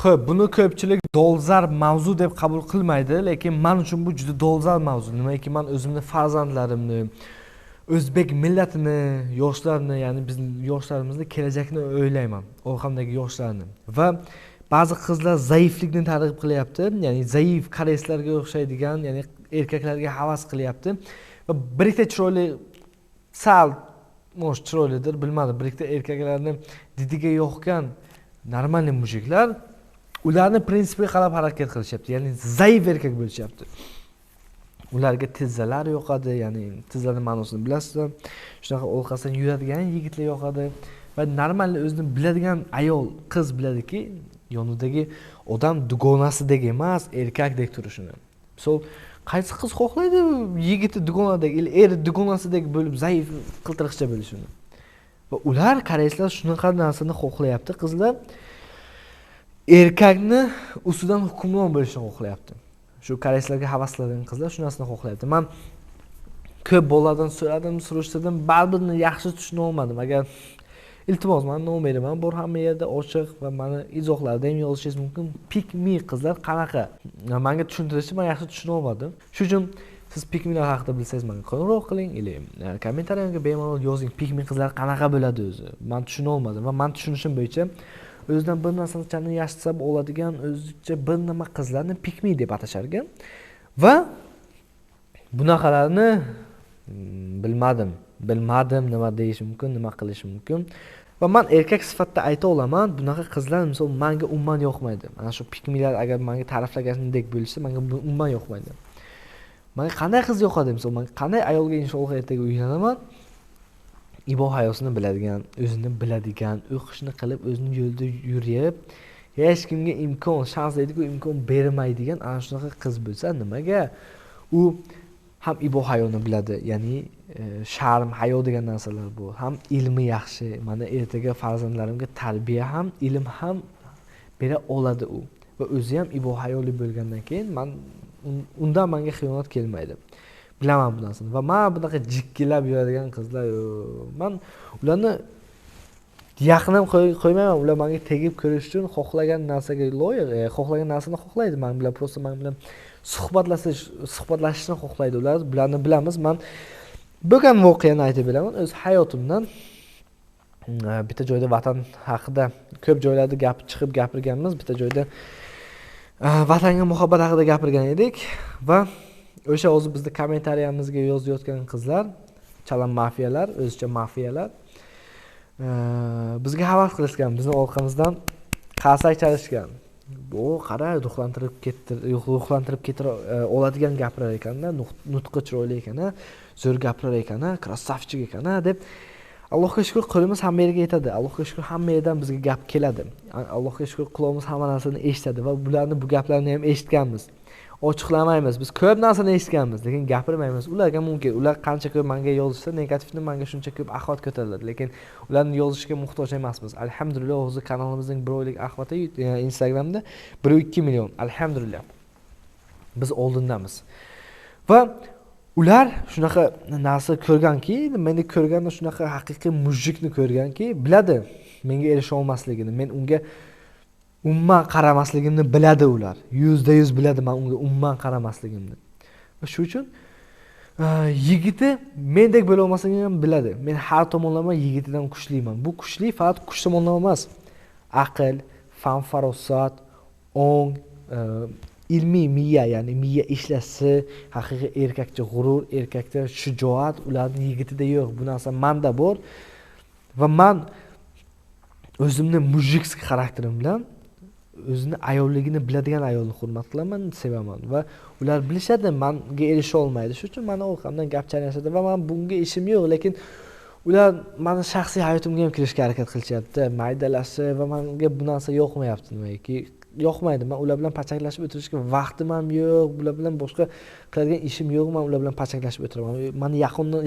Xo'p, buni ko'pchilik dolzarb mavzu deb qabul qilmaydi, lekin men uchun bu juda dolzarb mavzu. Nimaki, men o'zimni farzandlarimni, o'zbek millatini, yoshlarni, ya'ni bizni yoshlarimizni kelajakni o'ylayman, orqamdagi yoshlarni. Va ba'zi qizlar zaiflikni targ'ib qilyapti, ya'ni zaif koreyslarga o'xshaydigan, ya'ni erkaklarga havas qilyapti. Va bir ikkita chiroyli, sal mosh chiroylidir, bilmadim, bir ikkita erkaklarni didiga yoqgan normalniy mujiklar ularni prinsipiga qarab harakat qilishyapti, ya'ni zaif erkak bo'lishyapti. Ularga tizzalar yoqadi, ya'ni tizzani ma'nosini bilasizlar, shunaqa orqasidan yuradigan yigitlar yoqadi. Va normal o'zini biladigan ayol, qiz biladiki, yonidagi odam dugonasidek emas, erkakdek turishini. Misol, qaysi qiz xohlaydi yigiti dugonadek, eri dugonasidek bo'lib zaif qiltiriqcha bo'lishini? Va ular, koreyslar shunaqa narsani xohlayapti, qizlar erkakni ustidan hukmron bo'lishini xohlayapti. Shu koreyslarga havas qiladigan qizlar shu narsani xohlayapti. Men ko'p bolalardan so'radim, surishtirdim, baribir yaxshi tushuna olmadim. Agar iltimos, meni nomerim ham bor hamma yerda ochiq va meni izohlarda ham yozishingiz mumkin. Pick me qizlar qanaqa? Menga tushuntirishni men yaxshi tushuna olmadim. Shuning uchun siz pick me'lar haqida bilsangiz menga qo'ng'iroq qiling, ili kommentariyamga bemalol yozing. Pick me qizlar qanaqa bo'ladi o'zi? Men tushuna olmadim va men tushunishim bo'yicha o'zidan bir narsani yashsab oladigan, o'zicha bir nima qizlarni pick me deb atashar ekan. Va bunaqalarni bilmadim nima deyish mumkin, nima qilish mumkin. Va men erkak sifatida ayta olaman, bunaqa qizlar misol menga umuman yoqmaydi. Mana shu pick me'lar agar menga ta'riflagandek bo'lsa, menga umuman yoqmaydi. Menga qanday qiz yoqadi misol, men qanday ayolga inshaalloh ertaga uylanaman? Ibo hayosini biladigan, o'zini biladigan, o'qishni qilib, o'zini yo'lida yurib, hech kimga imkon, shans deydi-ku, imkon bermaydigan ana shunaqa qiz bo'lsa, nimaga? U ham ibo hayoni biladi, ya'ni sharm, hayo degan narsalar bu, ham ilmi yaxshi, mana ertaga farzandlarimga tarbiya ham, ilm ham bera oladi u. Va o'zi ham ibo hayoli bo'lgandan keyin men undan menga xiyonat kelmaydi. Bilaman bu narsani. Va men bunaqa jikkilab yuradigan qizlar, men ularni yaqin ham qo'ymayman. Ular menga tegib ko'rish uchun xohlagan narsaga loyiq, xohlagan narsani xohlaydi. Men bilan prosta men bilan suhbatlashishni xohlaydi ular. Bularni bilamiz. Men bo'lgan voqeani aytib beraman o'z hayotimdan. Bitta joyda vatan haqida ko'p joylarda gap chiqib gapirganmiz. Bitta joyda vatanga muhabbat haqida gapirgan edik va o'sha hozir bizni kommentariyamizga yozayotgan qizlar, chala mafiyalar, o'zicha mafiyalar bizga havas qilishgan, bizni orqamizdan qarsak chalishgan. Bu qara, ruhlantirib ketdi, ruhlantirib ketira oladigan gapirar ekanda, nutqi chiroyli ekan-a, zo'r gapirar ekan-a, krasavchik ekan-a deb. Allohga shukr, qo'limiz hamma yerga yetadi. Allohga shukr, hamma yerdan bizga gap keladi. Allohga shukr, quloqimiz hamma narsani eshitadi va bularni, bu gaplarni ham eshitganmiz. Ochiqlamaymiz. Biz ko'p narsani eshitganmiz, lekin gapirmaymiz. Ularga mumkin, ular qancha ko'p menga yozishsa, negativni menga shuncha ko'p axlat ko'tariladi, lekin ularni yozishga muhtoj emasmiz. Alhamdulillah, hozir kanalimizning 1 oylik axlati Instagramda 1.2 million. Alhamdulillah. Biz oldindamiz. Va ular shunaqa narsa ko'rganki, meni ko'rganda shunaqa haqiqiy mujikni ko'rganki, biladi menga erisha olmasligini, men unga umuman qaramasligimni biladi ular. 100% biladi men unga umuman qaramasligimni. Va shu uchun yigiti mendek bo'la olmasligini ham biladi. Men har tomonlama yigitidan kuchliman. Bu kuchli faqat kuch tomonlama emas. Aql, fan farosat, ong, ilmiy miya, ya'ni miya ishlasi, haqiqiy erkakcha g'urur, erkakcha shijoat ularning yigitida yo'q. Bu narsa menda bor va men o'zimni mujikskiy xarakterim bilan o'zini ayolligini biladigan ayolni hurmat qilaman, sevaman va ular bilishadi, menga erisha olmaydi. Shuning uchun meni orqamdan gap chaynashadi va men bunga ishim yo'q, lekin ular meni shaxsiy hayotimga ham kirishga harakat qilishyapti, maydalashib va menga bu narsa yoqmayapti, nimaki yoqmaydi. Men ular bilan pachaklashib o'tirishga vaqtim ham yo'q, ular bilan boshqa qiladigan ishim yo'q, men ular bilan pachaklashib o'tiraman. Meni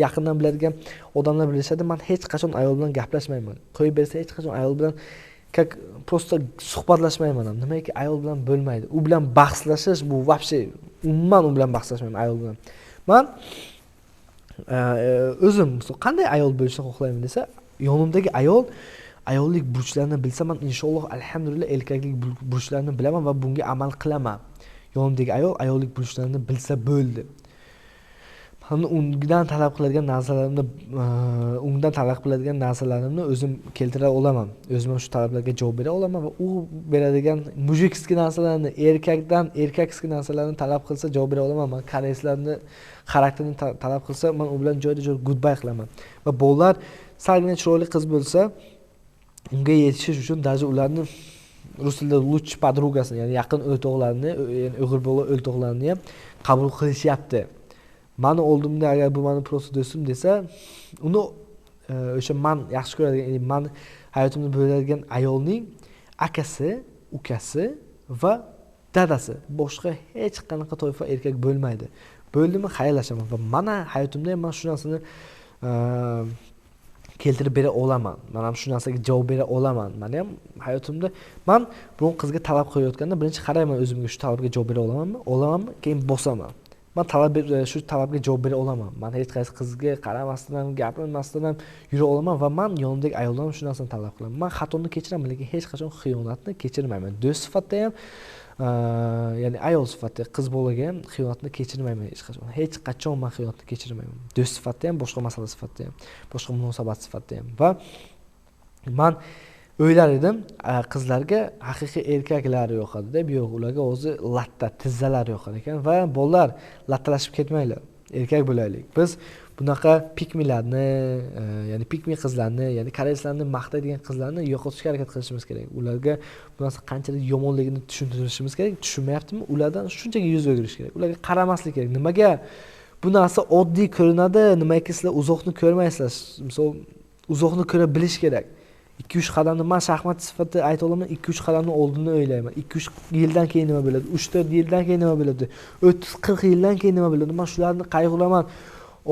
yaqindan biladigan odamlar bilishadi, men hech qachon ayol bilan gaplashmayman. Qo'yib bersa hech qachon ayol bilan как просто suhbatlashmayman ham. Nimaki ayol bilan bo'lmaydi. U bilan bahslashish bu вообще umuman u bilan bahslashmayman ayol bilan. Men o'zim qanday ayol bo'lishni xohlayman desa, yonimdagi ayol Ayollik burchlarini bilsam, man inshaalloh alhamdulillah erkaklik burchlarini bilaman va bunga amal qilaman. Yonimdagi ayol ayollik burchlarini bilsa bo'ldi. Hamda undan talab qiladigan narsalarimni, undan talab qiladigan narsalarimni o'zim keltira olaman. O'zim ham shu talablarga javob bera olaman va u beradigan mujikskiy narsalarni, erkakdan erkakskiy narsalarni talab qilsa javob bera olaman. Man koreyslarni xarakterini talab qilsa, man u bilan joyda-joy goodbye qilaman. Va bolalar salgina chiroyli qiz bo'lsa, unga yetishish uchun даже ularni rus tilida лучший подруга sini, ya'ni yaqin o'rtoqlarini, ya'ni o'g'il bola o'rtoqlarini ham qabul qilishyapti. Mani oldimda agar bu mani просто do'stim desa, uni o'sha man yaxshi ko'radigan, ya'ni man hayotimni bo'ladigan ayolning akasi, ukasi va dadasi, boshqa hech qanaqa toifa erkak bo'lmaydi. Bo'ldimi, xayrlashaman va mana hayotimda ham man shu narsani keltirib bera olaman. Men ham shu narsaga javob bera olaman. Meni ham hayotimda man biron qizga talab qo'yayotganda birinchi qarayman o'zimga, shu talabga javob bera olamanmi, olamanmi, keyin bosaman. Man shu talabga javob bera olaman. Man hech qaysi qizga qaramasdan ham, gapirmasdan ham yura olaman va man yonimdagi ayoldan ham shu narsani talab qilaman. Man xatoni kechiraman, lekin hech qachon xiyonatni kechirmayman. Do'st sifatida ham, ya'ni ayol sifatida, qiz bolaga ham xiyonatni kechirmayman hech qachon. Hech qachon man xiyonatni kechirmayman. Do'st sifatida ham, boshqa masala sifatida ham, boshqa munosabat sifatida ham. Va man o'ylar edim, qizlarga haqiqiy erkaklar yoqadi deb, yo'q, ularga o'zi latta, tizzalar yoqar ekan. Va bolalar lattalashib ketmanglar, erkak bo'laylik. Biz bunaqa pikmilarni, ya'ni pikmi qizlarni, ya'ni koreyslarni maqtaydigan qizlarni yo'qotishga harakat qilishimiz kerak. Ularga bu narsa qanchalik yomonligini tushuntirishimiz kerak. Tushunmayaptimi? Ulardan shunchaki yuz o'girish kerak. Ularga qaramaslik kerak. Nimaga bu narsa oddiy ko'rinadi, nimaki sizlar uzoqni ko'rmaysizlar. Misol, uzoqni ko'ra bilish kerak. 2-3 qadamni man shaxmat sifatida ayta olaman, 2-3 qadamni oldinni o'ylayman. 2-3 yildan keyin nima bo'ladi? 3-4 yildan keyin nima bo'ladi? 30-40 yildan keyin nima bo'ladi? Man shularni qayg'uraman.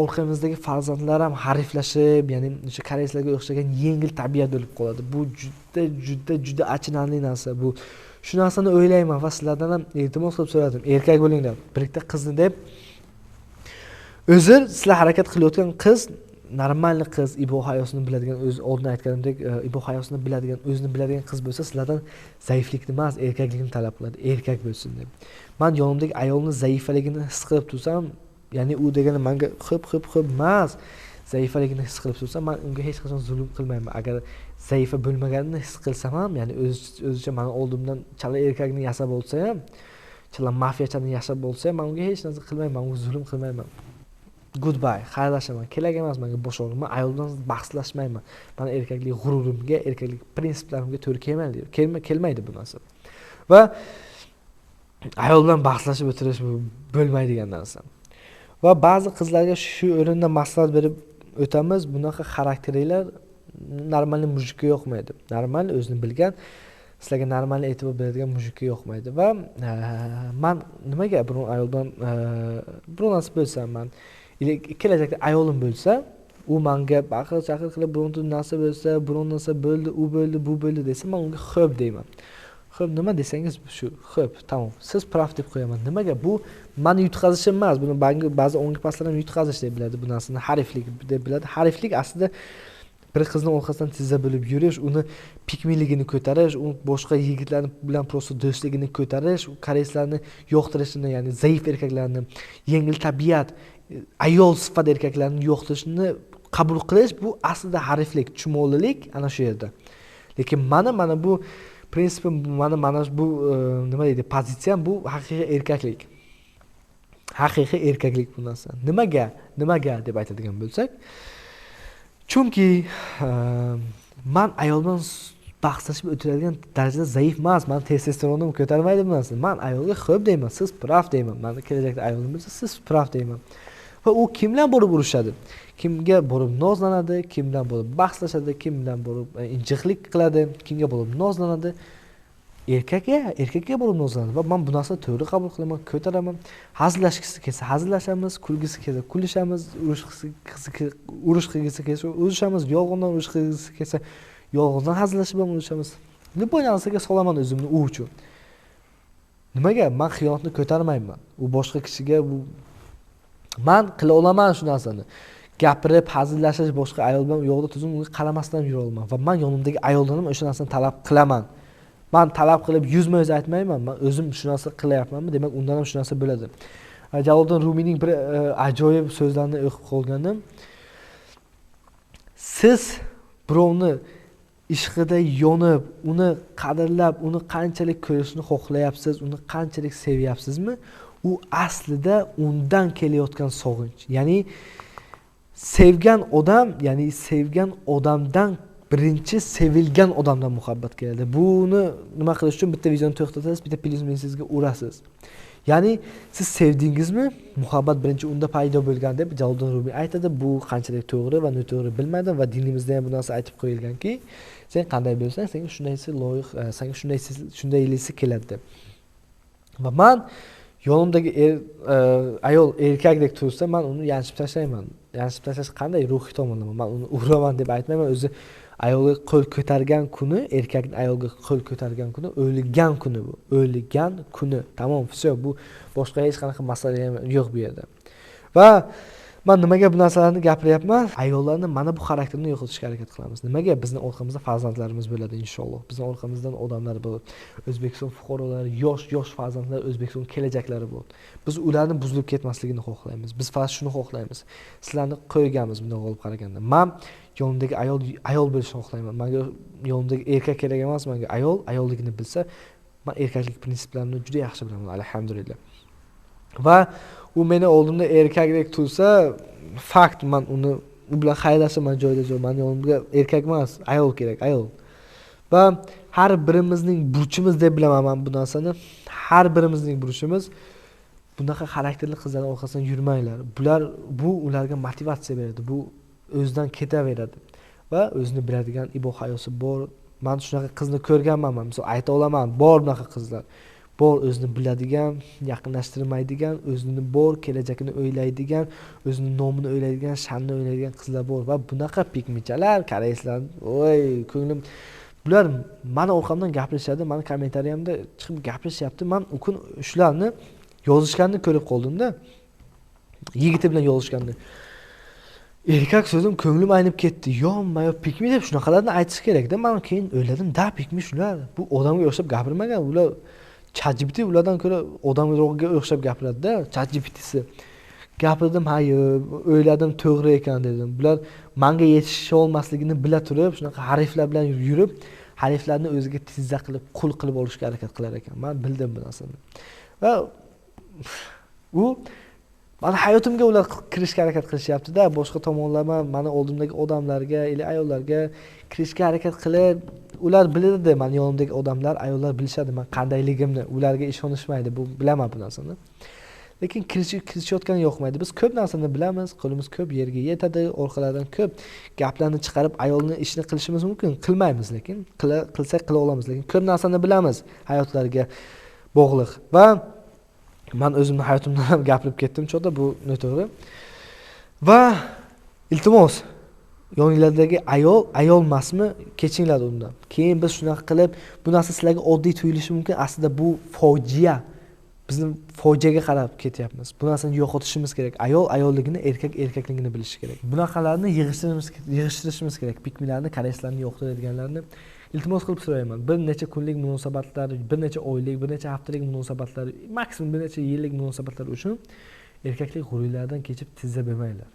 Orqamizdagi farzandlar ham hariflashib, ya'ni o'sha koreyslarga o'xshagan yengil tabiat bo'lib qoladi. Bu juda juda juda achinarli narsa bu. Shu narsani o'ylayman va sizlardan ham iltimos qilib so'radim. Erkak bo'linglar, birikta qizni deb. O'zi sizlar harakat qilayotgan qiz normalniy qiz, ibo hayosini biladigan, o'z oldin aytganimdek, ibo hayosini biladigan, o'zini biladigan qiz bo'lsa, sizlardan zaiflikni emas, erkaklikni talab qiladi, erkak bo'lsin deb. Man yonimdagi ayolni zaifaligini his qilib tursam, ya'ni u degani menga xip xip xip emas, zaifaligini his qilib tursam, man unga hech qachon zulm qilmayman. Agar zaifa bo'lmaganini his qilsam ham, ya'ni o'zicha meni oldimdan chala erkakni yasab olsa ham, chala mafiyachani yasab bo'lsa ham, man unga hech narsa qilmayman, unga zulm qilmayman. Goodbye, xayrlashaman. Kerak emas menga bosh og'riq. Men ayol bilan bahslashmayman. Meni erkaklik g'ururimga, erkaklik prinsiplarimga to'g'ri kelmaydi. Kelmaydi bu narsa. Va ayol bilan bahslashib o'tirish bu bo'lmaydigan narsa. Va ba'zi qizlarga shu o'rinda maslahat berib o'tamiz, bunaqa xarakterlar normalniy mujikka yoqmaydi. Normal o'zini bilgan, sizlarga normal e'tibor beradigan mujikka yoqmaydi. Va man nimaga biron ayol bilan biron narsa bo'lsam, man kelajakda ayolim bo'lsa, u menga baqir chaqir qilib bironta narsa bo'lsa, biron narsa bo'ldi, u bo'ldi, bu bo'ldi desa, men unga xo'p deyman. Xo'p nima desangiz shu, xo'p, tamom. Siz praf deb qo'yaman. Nimaga? Bu meni yutqazishim emas. Buni ba'zi o'ng pastlar ham yutqazish deb biladi, bu narsani hariflik deb biladi. Hariflik aslida bir qizni orqasidan tizza bo'lib yurish, uni pikmiligini ko'tarish, u boshqa yigitlar bilan prosta do'stligini ko'tarish, koreyslarni yoqtirishini, ya'ni zaif erkaklarni, yengil tabiat, ayol sifat erkaklarni yoqtirishini qabul qilish, bu aslida hariflik, chumolilik ana shu yerda. Lekin mana bu prinsipim, mana bu nima deydi, pozitsiyam, bu haqiqiy erkaklik. Haqiqiy erkaklik bu narsa. Nimaga? Nimaga deb aytadigan bo'lsak, chunki man ayol bilan bahslashib o'tiradigan darajada zaif emas, man testosteronim ko'tarmaydi bu narsa. Man ayolga xo'p deyman, siz praf deyman. Mani kelajakda ayolim bo'lsa, siz praf deyman. Va u kim bilan borib urushadi? Kimga borib nozlanadi, kim bilan borib bahslashadi, kim bilan borib injiqlik qiladi, kimga borib nozlanadi? Erkakka borib nozlanadi. Va men bu narsani to'g'ri qabul qilaman, ko'taraman. Hazillashgisi kelsa hazillashamiz, kulgisi kelsa kulishamiz, urush qilgisi kelsa urushamiz, yolg'ondan urush qilgisi kelsa yolg'ondan hazillashib ham urushamiz. Любой narsaga solaman o'zimni u uchun. Nimaga? Men xiyonatni ko'tarmayman. U boshqa kishiga bu man qila olaman shu narsani. Gapirib, hazillashish boshqa ayol bilan u yoqda tuzum, unga qaramasdan yura olman va man yonimdagi ayoldan ham o'sha narsani talab qilaman. Man talab qilib 100% aytmayman, man o'zim shu narsa qilyapmanmi, demak undan ham shu narsa bo'ladi. Jaloliddin Rumiyning bir ajoyib so'zlarini o'qib qolgandim. Siz birovni ishqida yonib, uni qadrlab, uni qanchalik ko'rishni xohlayapsiz, uni qanchalik sevyapsizmi, u aslida undan kelayotgan sog'inch. Ya'ni sevgan odam, ya'ni sevgan odamdan birinchi sevilgan odamdan muhabbat keladi. Buni nima qilish uchun bitta videoni to'xtatasiz, bitta plyus minusingizga urasiz. Ya'ni siz sevdingizmi, muhabbat birinchi unda paydo bo'lgan deb Jaloliddin Rumiy aytadi. Bu qanchalik to'g'ri va noto'g'ri bilmadim va dinimizda ham bu narsa aytib qo'yilganki, sen qanday bo'lsang, senga shundaysi loyiq, senga shundaylisi keladi deb. Va man yonimdagi ayol erkakdek tursa, man uni yanchib tashlayman. Yanchib tashlash qanday? Ruhiy tomonlama. Man uni uraman deb aytmayman. O'zi ayolga qo'l ko'targan kuni, erkakning ayolga qo'l ko'targan kuni o'lgan kuni bu. O'lgan kuni. Tamom, vse, bu boshqa hech qanaqa masala ham yo'q bu yerda. Va man nimaga bu narsalarni gapiryapman? Ayollarni mana bu xarakterini yo'qotishga harakat qilamiz. Nimaga? Bizning orqamizda farzandlarimiz bo'ladi inshaalloh. Bizning orqamizdan odamlar bo'ladi. O'zbekiston fuqarolari, yosh farzandlar, O'zbekiston kelajaklari bo'ladi. Biz ularni buzilib ketmasligini xohlaymiz. Biz faqat shuni xohlaymiz. Sizlarni qo'yganmiz bunday olib qaraganda. Men yonimdagi ayol bo'lishini xohlayman. Menga yonimdagi erkak kerak emas, menga ayol, ayolligini bilsa, men erkaklik prinsiplarini juda yaxshi bilaman, alhamdulillah. Va u meni oldimda erkakdek tursa, fakt, man uni u bilan xayrlashaman joyda joy. Meni yonimga erkak emas, ayol kerak, ayol. Va har birimizning burchimiz deb bilaman men bu narsani. Har birimizning burchimiz bunaqa xarakterli qizlarning orqasidan yurmanglar. Bular, bu ularga motivatsiya beradi. Bu o'zidan ketaveradi va o'zini biladigan ibo hayosi bor. Men shunaqa qizni ko'rganman, men misol ayta olaman, bor bunaqa qizlar. Bor o'zini biladigan, yaqinlashtirmaydigan, o'zini bor kelajakini o'ylaydigan, o'zini nomini o'ylaydigan, sha'nini o'ylaydigan qizlar bor va bunaqa pikmichalar, koreyslar, oy, ko'nglim, bular meni orqamdan gapirishadi, meni kommentariyamda chiqib gapirishyapti. Men u kun shularni yozishganini ko'rib qoldim-da. Yigiti bilan yozishganini. Erkak so'zim ko'nglim aynib ketdi. Yo, pikmi deb shunaqalarni aytish kerak-da. Men keyin o'yladim, da pikmi shular. Bu odamga o'xshab gapirmagan, ular ChatGPT ulardan ko'ra odamga o'xshab gapiradi-da, ChatGPTsi. Gapirdim, ha, o'yladim, to'g'ri ekan dedim. Bular menga yetisha olmasligini bila turib, shunaqa hariflar bilan yurib, hariflarni o'ziga tizza qilib, qul qilib olishga harakat qilar ekan. Men bildim bu narsani. Va u meni hayotimga ular kirishga harakat qilishyapti-da, boshqa tomonlama meni oldimdagi odamlarga, ili ayollarga kirishga harakat qilib, ular biladi, meni yonimdagi odamlar, ayollar bilishadi men qandayligimni, ularga ishonishmaydi, bu bilaman bu narsani. Lekin kirishayotgani yoqmaydi. Biz ko'p narsani bilamiz, qo'limiz ko'p yerga yetadi, orqalardan ko'p gaplarni chiqarib ayolni ishini qilishimiz mumkin, qilmaymiz, lekin qilsak qila olamiz, lekin ko'p narsani bilamiz hayotlarga bog'liq. Va men o'zimni hayotimdan ham gapirib ketdim cho'da, bu noto'g'ri. Va iltimos, yoninglardagi ayol ayol emasmi, kechinglar undan. Keyin biz shunaqa qilib, bu narsa sizlarga oddiy tuyulishi mumkin, aslida bu fojia. Bizni fojiaga qarab ketyapmiz. Bu narsani yo'qotishimiz kerak. Ayol ayolligini, erkak erkakligini bilishi kerak. Bunaqalarni yig'ishtirishimiz kerak. Pikmilarni, koreyslarni yo'qotadiganlarni iltimos qilib so'rayman. Bir necha kunlik munosabatlar, bir necha oylik, bir necha haftalik munosabatlar, maksimum bir necha yillik munosabatlar uchun erkaklik g'ururlaridan kechib tizza bermanglar.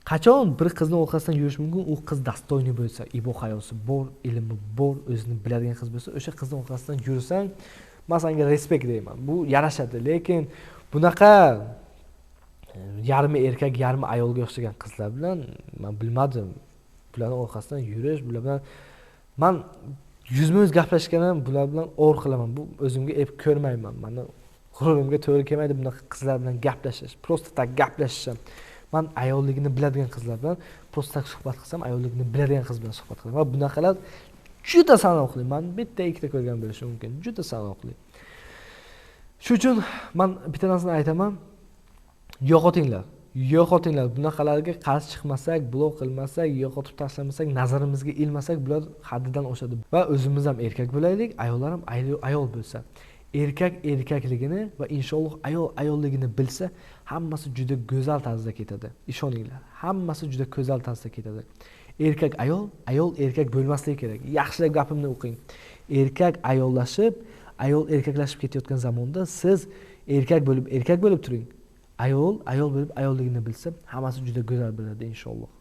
Qachon bir qizni orqasidan yurish mumkin? U qiz dastoyni bo'lsa, ibo hayosi bor, ilmi bor, o'zini biladigan qiz bo'lsa, o'sha qizni orqasidan yursang, men senga respekt deyman. Bu yarashadi, lekin bunaqa yarmi erkak, yarmi ayolga o'xshagan qizlar bilan men bilmadim. Bularning orqasidan yurish, bular bilan men yuzma-yuz gaplashgan ham bular bilan or qilaman. Bu o'zimga ep ko'rmayman. Meni g'ururimga to'g'ri kelmaydi bunaqa qizlar bilan gaplashish. Prosta tak gaplashish ham. Men ayolligini biladigan qizlar bilan prosta tak suhbat qilsam, ayolligini biladigan qiz bilan suhbat qilaman. Va bunaqalar juda sanoqli. Men bitta ikkita ko'rgan bo'lishim mumkin. Juda sanoqli. Shu uchun men bitta narsani aytaman. Yo'qotinglar. Yo'qotinglar. Bunaqalarga qarshi chiqmasak, blok qilmasak, yo'qotib tashlamasak, nazarimizga ilmasak, bular haddidan oshadi. Va o'zimiz ham erkak bo'laylik, ayollar ham ayol bo'lsa. Erkak erkakligini va inshaalloh ayol ayolligini bilsa, hammasi juda go'zal tarzda ketadi. Ishoninglar, hammasi juda go'zal tarzda ketadi. Erkak ayol, ayol erkak bo'lmasligi kerak. Yaxshilab gapimni o'qing. Erkak ayollashib, ayol erkaklashib ketayotgan zamonda siz erkak bo'lib erkak bo'lib turing. Ayol ayol bo'lib ayolligini bilsa, hammasi juda go'zal bo'ladi inshaalloh.